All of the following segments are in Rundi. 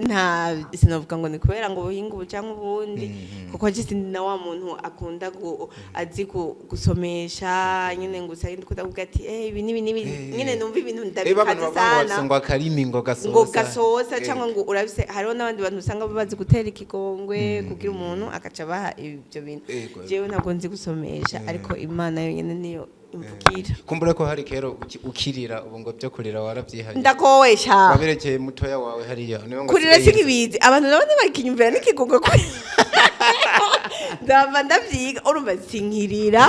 Nta sinavuga ngo ni kubera ngo ubuhinga ubu cyangwa ubundi, kuko je sindi na wa muntu akunda azi gusomesha nyine, ngo usanga ndikunda kuvuga ati ibi nibi nibi. Nyine numva ibintu abantu ndabikaze bavuga ngo sana. Bafise ngo akarimi ngo gasosa. Ngo gasosa, cyangwa ngo urabise. Hariho n'abandi bantu usanga bazi gutera ikigongwe kugira umuntu agaca baha ibyo bintu. Jewe ntabwo nzi gusomesha, ariko Imana yonyine niyo imvugira. Kumbura ko hari kera ukirira, ubu ngo byo kurira warabyihanye. Ndakowesha. Waberekeye mutoya wawe hariya niwe ngo Kurira asigaye. Sinkibizi, abantu nabo ntibakinyumvira n'ikigongwe kuri ndava ndavyiga, urumva sinkirira.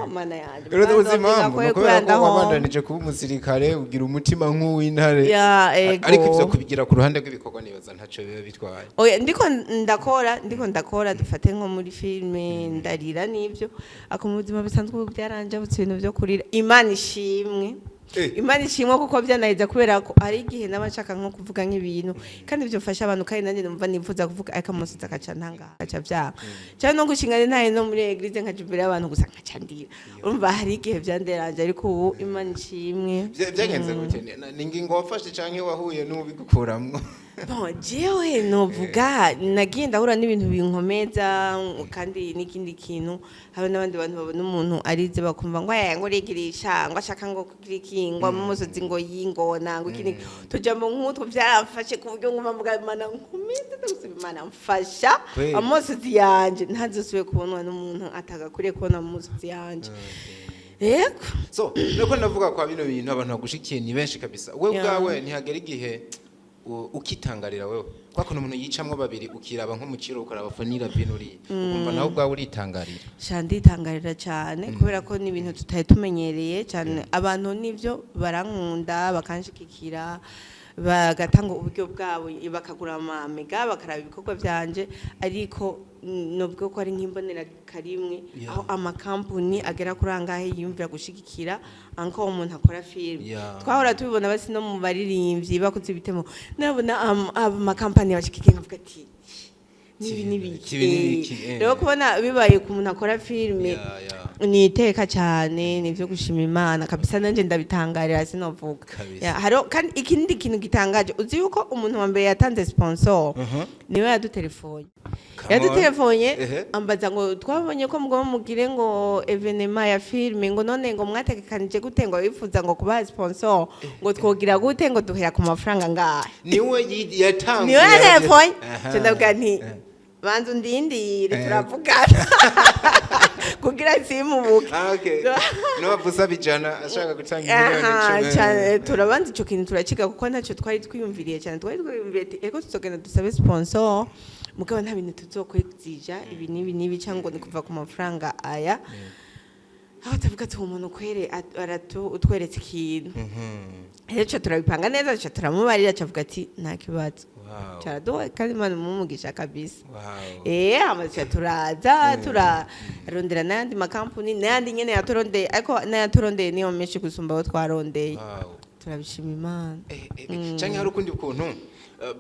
Mana yanje. Rero uzi impamvu ni ukubera ko Ndahomba. wabandanije kuba umusirikare, ugira umutima nk'uw'intare. Ya, ego. Ariko ivyo kubigira ku ruhande rw'ibikorwa nibaza ntaco biba bitwaye. Oya, ndiko ndakora, dufate nko muri filme ndarira n'ivyo, ako mu buzima busanzwe ubu byaranjabutse ibintu vyo kurira. Imana ishimwe. Imana ishimwe, kuko byanaheza, kubera ko hari igihe naba nshaka nko kuvuga nk'ibintu kandi byofasha abantu, kandi nanjye numva nifuza kuvuga, ariko amusozi akaca ntanga, akaca vyanga, cyangwa no gushinga ntaye no muri église, nkaja imbere y'abantu gusa nkaca ndira. Urumva hari igihe vyanderanje, ariko ubu Imana ishimwe. Byagenze gute? Ni ingingo wafashe canke wahuye n'ubigukuramwo? Bon, jewe novuga nagiye ndahura n'ibintu binkomeza, kandi n'ikindi kintu, habe n'abandi bantu babona umuntu arize bakumva ngo aya ngo urigirisha, ngo ashaka ngo kugira iki, ngo amusozi, ngo yingona, ngo iki n'iki. Tujambo nk'utwo byaramfashe ku buryo nguma mvuga: "Imana nkomeze, ndagusaba Imana mfasha." Amosozi yanje ntazosubire kubonwa n'umuntu atagakwiriye kubona amosozi yanje. Yego. So nuko ndavuga kwa bino bintu, abantu bagushikiye ni benshi kabisa. Wewe ubwawe ntihagera igihe ukitangarira wewe kwa kuntu umuntu yicamwo babiri, ukiraba nko mu kiro, ukaraba Fanny Lavine uriya, ukumva nawe ubwawe uritangarira? Sha, nditangarira cyane, kubera ko ni ibintu tutari tumenyereye cyane. Abantu nivyo barankunda, bakanshigikira, bagatanga uburyo bwabo, bakagura amamega, bakaraba ibikorwa byanje, ariko nubwo ko ari nk'imbonera karimwe aho amakampuni agera kuri angahe yiyumvira gushigikira anko umuntu akora filime. Twahora tubibona basi no mu baririmbyi bakoze ibitemo, nabona amakampani yabashigikiye nkavuga ati nibi nibiki. Kibi n'ibiki, eh. Rero kubona bibaye ku muntu akora filime ni iteka cyane, ni ibyo gushima Imana kabisa. Nanjye ndabitangarira, sinovuga. Ya, hariho kandi ikindi kintu gitangaje. Uzi yuko umuntu wa mbere yatanze sponsor niwe yadutelefone? Come on. Yadutelefone ambaza ngo twabonye ko mugomba mugire ngo événement ya filime, ngo none ngo mwategekanije gute, ngo bifuza ngo kubaha sponsor, ngo twogira gute, ngo duhera ku mafaranga ngahe. Niwe yatanguye. Niwe yatelefone. Nca ndavuga nti banza undindire, turavugana kugira simubuke. Ah, okay. Niwe usaba 100 ashaka gutanga miliyoni Aha, 10. Cyane, turabanza ico kintu turakiga, kuko ntacyo twari twiyumviriye cyane. Twari twiyumviriye ati ego tuzogenda dusabe sponsor, mugabo nta bintu tuzokwezija ibi n'ibi n'ibi, cyangwa ngo ni kuva ku mafaranga aya. Aho tuvuga ati uwo muntu kwere aratu utweretse ikintu. Rero ico turabipanga neza, ico turamubarira, acavuga ati nta kibazo. Caraduha, kandi Imana imumugisha kabisa. Amaze turaza turarondera n'ayandi makampuni, n'ayandi nyene yaturondeye, ariko n'ayaturondeye niyo menshi gusumba abo twarondeye. Turabishima Imana. Canke hari ukundi kuntu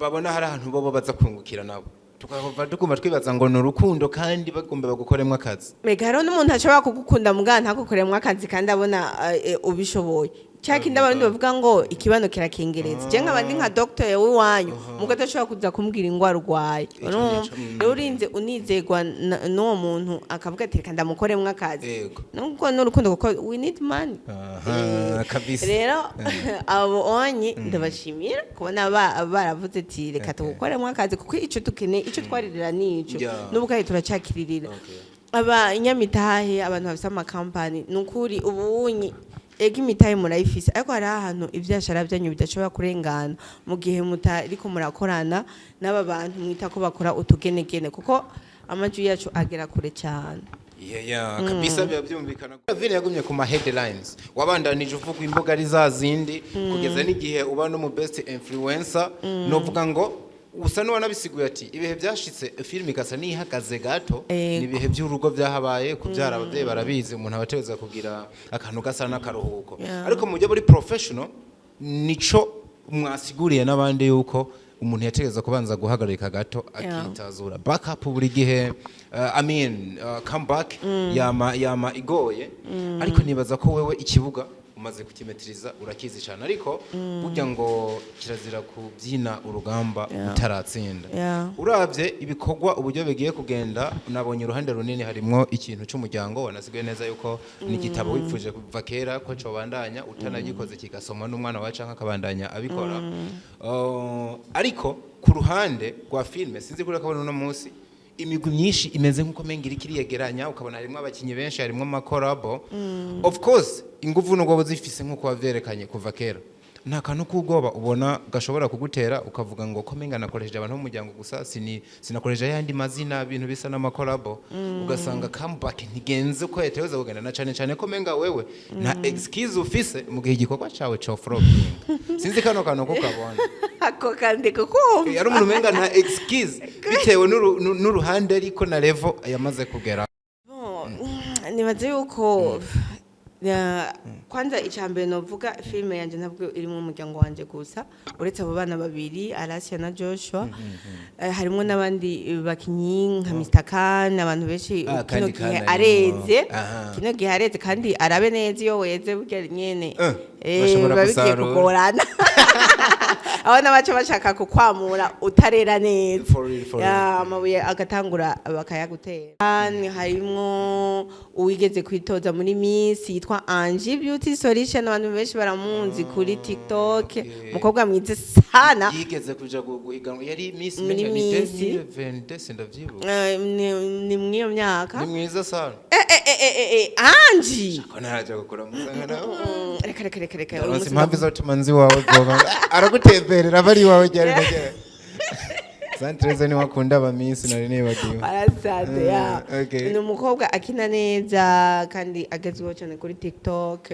babona hari ahantu bobo baza kungukira nabo, tukava tuguma twibaza ngo ni urukundo kandi bagomba bagukoremwo akazi. Mega hariho n'umuntu ashobora kugukunda mugana ntagukoremwo akazi, kandi abona ubishoboye. Cya kindi abarundi bavuga ngo ikibano kirakengereza. Je nkaba ndi nka docteur w'iwanyu, mugo adashobora kuza kumbwira ingwara urwaye. Ico Urumva? nico. Rero urinze unizegwa n'uwo muntu akavuga ati reka ndamukoremwo akazi, nuko n'urukundo, kuko we need money. Aha, kabisa. Rero abo onye ndabashimira kubona baravuze ati reka tugukoremo akazi, kuko icyo dukeneye, icyo twaririra ni ico. N'ubu kandi turacakiririra. Abanyamitahe, abantu bafise amakampani, ni ukuri ubunyi ega imitahe murayifise, ariko hariho ahantu ivyashara vyanyu bidashobora kurengana mu gihe mutariko murakorana n'aba bantu mwita ko bakora utugenegene, kuko amajwi yacu agera kure cyane. Yeah, kabisa, biba byumvikana. Vile yagumye ku ma headlines, wabandanije uvuga imbuga ari za zindi, kugeza n'igihe uba no mu best influencer. Novuga ngo usa n'uwanabisiguye ati ibihe byashitse filime igasa n'ihagaze gato. Ni ibihe by'urugo byahabaye, kubyara, ababyeyi barabizi, umuntu aba ategerezwa kugira akantu gasa n'akaruhuko. Ariko mu buryo buri professional, nico mwasiguriye n'abandi yuko umuntu yategereza kubanza guhagarika gato, akitazura backup buri gihe. I mean, comeback yama igoye, ariko nibaza ko wewe ikibuga Umaze kukimetiriza, urakizi cyane, ariko burya ngo kirazira kubyina urugamba utaratsinda. Uravye ibikorwa uburyo bigiye kugenda, nabonye uruhande runini harimwo ikintu cy'umuryango. Wanasigaye neza yuko n'igitabo wipfuje kuva kera ko cobandanya, utanagikoze kigasomwa n'umwana wawe canke akabandanya abikora. Ariko ku ruhande rwa filme, sinzi kuri akabona uno munsi imigwi myinshi imeze nk'uko menga iriko iriyegeranya, ukabona harimwo abakinyi benshi, harimwo ama collabo. Of course inguvu nubwo zifise nk'uko wavyerekanye kuva kera, nta kantu k'ubwoba ubona gashobora kugutera ukavuga ngo ko menga nakoresheje abantu b'umuryango gusa, sinakoresheje ayandi mazina, ibintu bisa n'ama collabo, ugasanga comeback ntigenze uko yategerezwa kugenda, na cane cane ko menga wewe nta excuse ufise mu gihe igikorwa cawe co flopping? Sinzi kano kantu ko kabona. Ako kandi kukumva. Yari umuntu umenga nta excuse bitewe n'uruhande ariko na level yamaze kugera. Bon, nibaze yuko kwanza icya mbere novuga, filime yanjye ntabwo iri mu muryango wanjye gusa, uretse abo bana babiri, Alasia na Joshua. Harimo n'abandi bakinyi nka Mr Khan, abantu benshi. Ah, kino kandi gihe Khan areze. arimwo. Aha. Kino gihe areze kandi arabe neza, iyo weze burya nyene bashobora biba bigiye gusarura. kugorana, aho n'abaca bashaka kukwamura utarera neza. For real, for real. Ya, amabuye agatangura bakayagutera. Harimwo uwigeze kwitoza muri Miss yitwa Angie Beauty Solution, abantu benshi baramuzi kuri TikTok. Umukobwa mwiza sana. Yigeze kuja guhiganwa, yari Miss Muri menga ni Miss. 2022, sindavyibuka. Ni mw'iyo myaka. Ni mwiza sana. Angie. Ko naraja gukora musanga nawe. Reka, reka, reka, reka, uyu Ndaronse munsi. Impamvu izotuma nzi iwawe vuba, aragutemberera aba ari iwawe ryari na ryari. Santreze niwe akunda aba Miss, nari nibagiwe. Arasaze ya. Okay. Ni umukobwa akina neza kandi agezweho cyane kuri TikTok.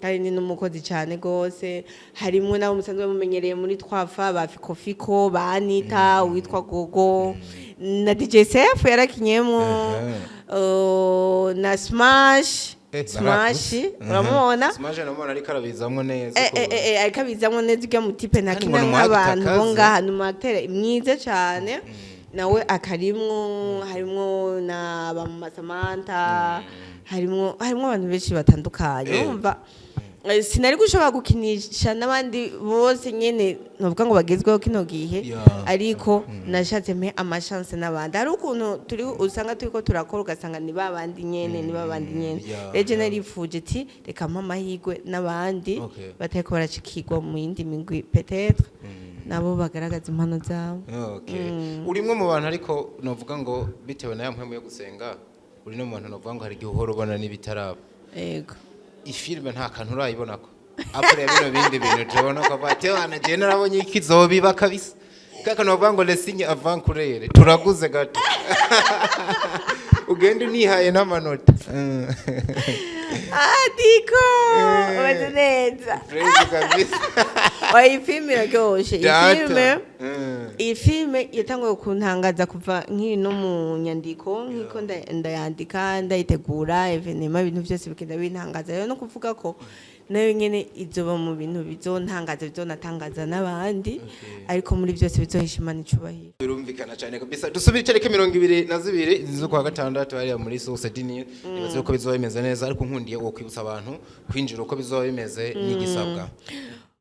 Kandi ni n'umukozi cyane rwose. Harimo n'abo musanzwe mumenyereye muri twafa, ba Fikofiko, ba Anita, uwitwa Gogo na DJ Sef yarakinyemo. Na Smash. Smash. Barakuze. Uramubona? Smash namubona, ariko arabizamwo neza. Ariko abizamwo neza, ujya mu type Kandi ntakina ngo ni umu nk'abantu bo acteur. ngaha, ni umu acteur mwiza cyane, nawe akarimwo. Harimwo na ba Mama Samantha, harimwo abantu benshi batandukanye. Urumva, sinari gushobora gukinisha n'abandi bose nyene novuga ngo bagezweho kino gihe, ariko nashatse mpe ama chance n'abandi. Hari ukuntu turi usanga turiko turakora, ugasanga ni babandi nyene, ni babandi nyene. Rero je narifuje ati reka mpe amahirwe n'abandi batariko barashikirwa mu yindi migwi, peut-être nabo bagaragaza impano zabo. Okay. Urimwe mu bantu, ariko novuga ngo bitewe na ya mpwemu yo gusenga, uri no mu bantu novuga ngo hari igihe uhora ubona n'ibitaraba. Yego. Ifilme nta kantu urayibonako après ya bino bindi bintu tubona ko ati wana je narabonye ikizobiba kabisa, kaka novuga ngo les signes avant coureur, turaguze gato ugende unihaye n'amanota. Ah, Diko, umeze neza. Fresh kabisa. Oya, iyi filime iraryoshe, iyi Data. filime. Iyi filime yatanguye kuntangaza kuva nkiri no mu nyandiko, nk'iko ndayandika, ndayitegura, événement, ibintu byose bigenda bintangaza. Rero no kuvuga ko nayo nyene izoba mu bintu bizontangaza, bizonatangaza n'abandi, ariko muri byose bizohesha Imana icubahiro. Birumvikana cyane kabisa. Dusubire itariki 22 z'ukwa gatandatu hariya muri Source du Nil. Nibaze ko bizoba bimeze neza, ariko nkundiye uwo kwibutsa abantu kwinjira uko bizoba bimeze n'igisabwa.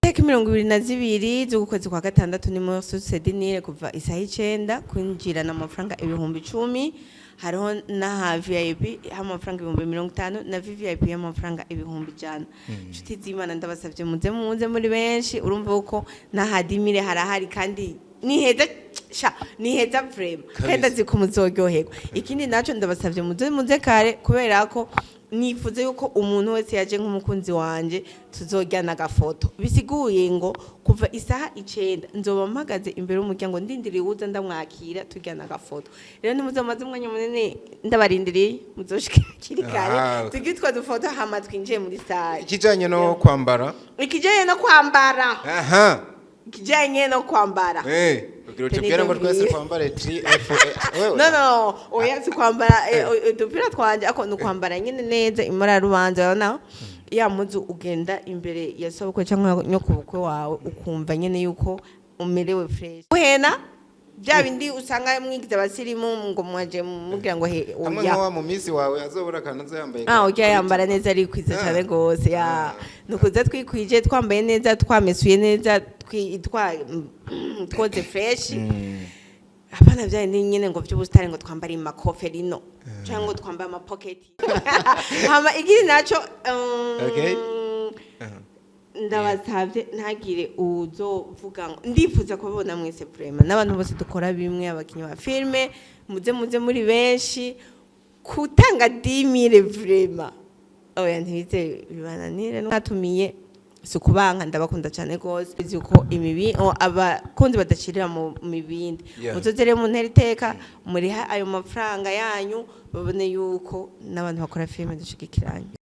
Tariki 22 z'ukwezi kwa gatandatu ni muri Source du Nil kuva isaha 9, kwinjirana amafaranga 10,000. Hariho n'aha VIP y'amafaranga 50,000 na VVIP y'amafaranga 100,000. Inshuti z'Imana, ndabasabye muze, muze muri benshi. Urumva ko n'aha 10 000 harahari kandi ni heza sha, ni heza vraiment, kandi ndazi ko muzoryoherwa. Ikindi naco, ndabasabye muze, muze kare, kubera ko nifuze yuko umuntu wese yaje nk'umukunzi wanje tuzojyana agafoto. Bisiguye ngo kuva isaha 9 nzoba mpagaze imbere y'umuryango ndindiriye uza, ndamwakira, tujyana agafoto. Rero nimuze mumaze umwanya munini ndabarindiriye, muzoshike hakiri kare, tugire utwo dufoto, hama twinjiye muri salle. Ikijanye no kwambara? Ikijanye no kwambara. Aha. Ikijanye no kwambara. Kugira utubwire ngo twese twambare tri f wewe. No, oya, si kwambara udupira twanje, ako ni ukwambara nyine neza imara rubanza. Urabona ya muzu ugenda imbere ya sobukwe cyangwa nyokubukwe wawe, ukumva nyine yuko umerewe fresh. Guhena. Bya bindi usanga mwigize abasirimu ngo mwaje mugira ngo he. Hamwe Oya. nka wa mu minsi wawe azobura akantu aza yambaye. Ah, ujya yambara neza, arikwiza cyane gose. Ya, nukuza twikwije, twambaye neza, twamesuye neza, twoze fresh. Apana bya bindi nyene ngo by'ubusitani, ngo twambare imakofe rino cyangwa ngo twambare amapoketi. Hama ikindi naco, ndabasabye ntagire uzovuga ngo ndifuza kubabona mwese vraiment, n'abantu bose dukora bimwe, abakinnyi ba filme, muze muri benshi kutanga 10 000. Vraiment, oya, ntibize bibananire. Mwatumiye si ukubanka, ndabakunda cyane rwose. Uzi uko imibi abakunzi badashirira mu mibindi. Muzoze rero muntera iteka, muriha ayo mafaranga yanyu, babone yuko n'abantu bakora filime dushigikiranye.